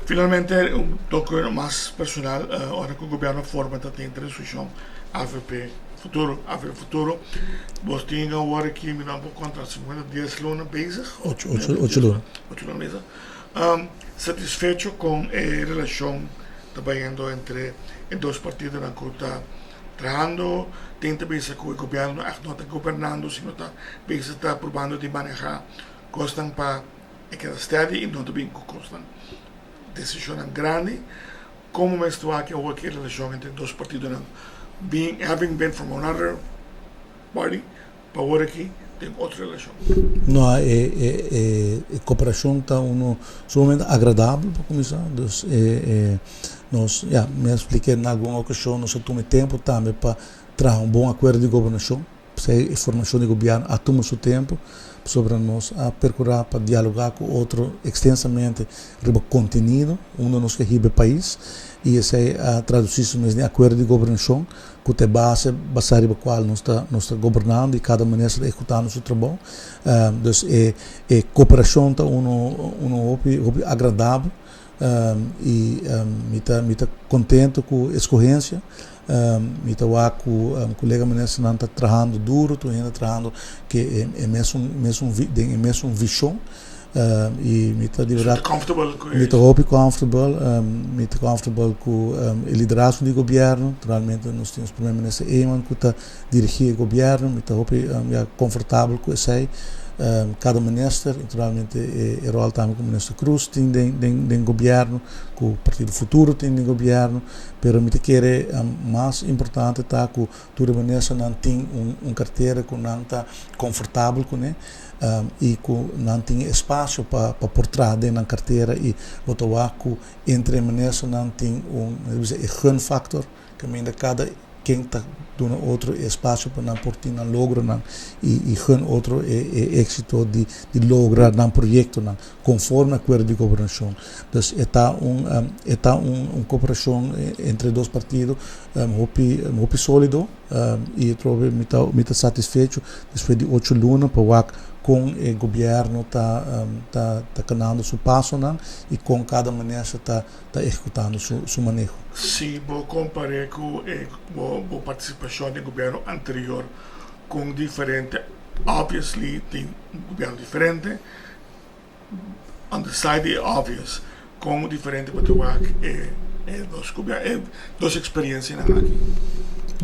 Finalmente, un toque mas personal, ora cu gobierno forma ta tin discusion AVP Futuro, AVP Futuro. Bo tin awor aki, mi no por conta, 50, 10 luna bezig? 8 luna. 8 luna bezig. Satisfecho cu e relacion ta bayendo entre e dos partidonan cu ta trahando? Tin ta bisa cu e gobierno echt no ta gobernando, sino ta bisa ta probando di maneha cosnan pa e keda steady y no ta bin cu cosnan decisionnan grandi. Con bo ta wak awor e relacion entre dos partidonan, having been from another party, pa awor aki tin otro relacion? No, e cooperacion ta uno sumamente agradabel pa cuminsa. Dus, nos, ja, mi a splica na algun ocasion, nos a tuma tempo tambe pa traha un bon acuerdo di gobernacion. E formacion di gobierno a tuma su tempo, sobre nos a percura pa dialoga cu otro extensamente riba contenido, unda nos kier hiba e pais, y esey a traduci su mes den acuerdo di gobernacion, cu ta e base basa riba cual nos ta gobernando y cada minister ta ehecutando su trabou. Dus e cooperacion ta uno hopi, hopi agradabel y mi ta contento cu e escogencia. Mi ta wak cu colega ministernan ta trahando duro, tur hende trahando cu e mesun den e mesun vision y mi ta di berdad comfortable cu mi ta hopi comfortable, mi ta comfortable cu e liderazgo di gobierno. Naturalmente nos tin prome minister Eman cu ta dirigi e gobierno, mi ta hopi ja, comfortabel cu esey. Cada minister, naturalmente e rol tambe cu minister Croes tin den gobierno, cu Partido Futuro tin den gobierno, pero mi ta kere mas importante ta cu tur ministernan tin un cartera cu nan ta comfortabel cu ne y cu nan tin espacio pa por traha den nan cartera y bo ta wak cu entre ministernan tin un e gun factor, caminda cada ken ta duna otro espacio pa nan por tin nan logronan y gun otro e exito di logra nan proyectonan conforme acuerdo di gobernacion. Dus e ta un cooperacion entre dos partido hopi, hopi solido y trobe mi ta satisfecho despues di 8 luna pa wak con e gobierno ta canando su pasonan y con cada minister ta ehecutando su maneho. Si bo compara cu e participacion di gobierno anterior cu diferente, obviously tin un gobierno diferente, on the side di obvious, con diferente bo ta wak e dos experiencianan aki?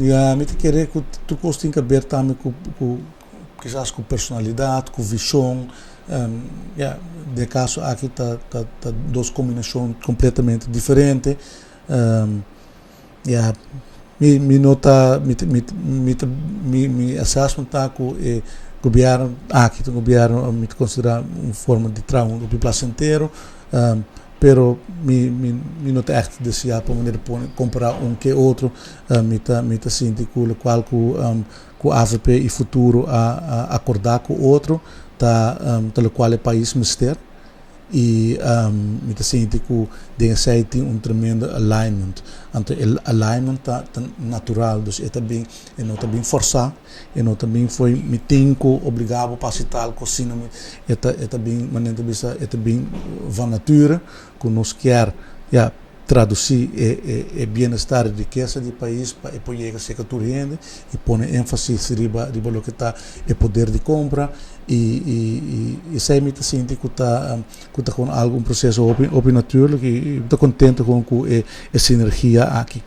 Ja, mi ta kere cu tur cos tin cu haber tambe cu kisas cu personalidad, cu vision. Ja, den caso aki ta dos combinacion completamente diferente. Ja, mi no ta mi mi mi mi mi assessment ta cu e gobierno aki ta gobierno mi ta considera un forma di traha un placentero, pero mi no ta echt desea pa manera pone compara un cu otro. Mi ta sinti cu locual cu AVP y Futuro a acorda cu otro ta locual e pais mester y mi ta sinti cu den esey tin un tremendo alignment. Anto e alignment ta natural, dus e ta bin, e no ta bin forsa, e no ta bin fo'i mi tin cu obliga bo pa haci tal cos, sino e ta bin, manera ta bisa, e ta bin van nature cu nos kier, ja, traduci e bienestar y rikesa di pais pa e por yega cerca tur hende y pone enfasis riba loke ta e poder di compra y esey mi ta sinti cu ta gewoon algo, un proceso hopi, hopi natuurlijk y mi ta contento gewoon cu e sinergia aki.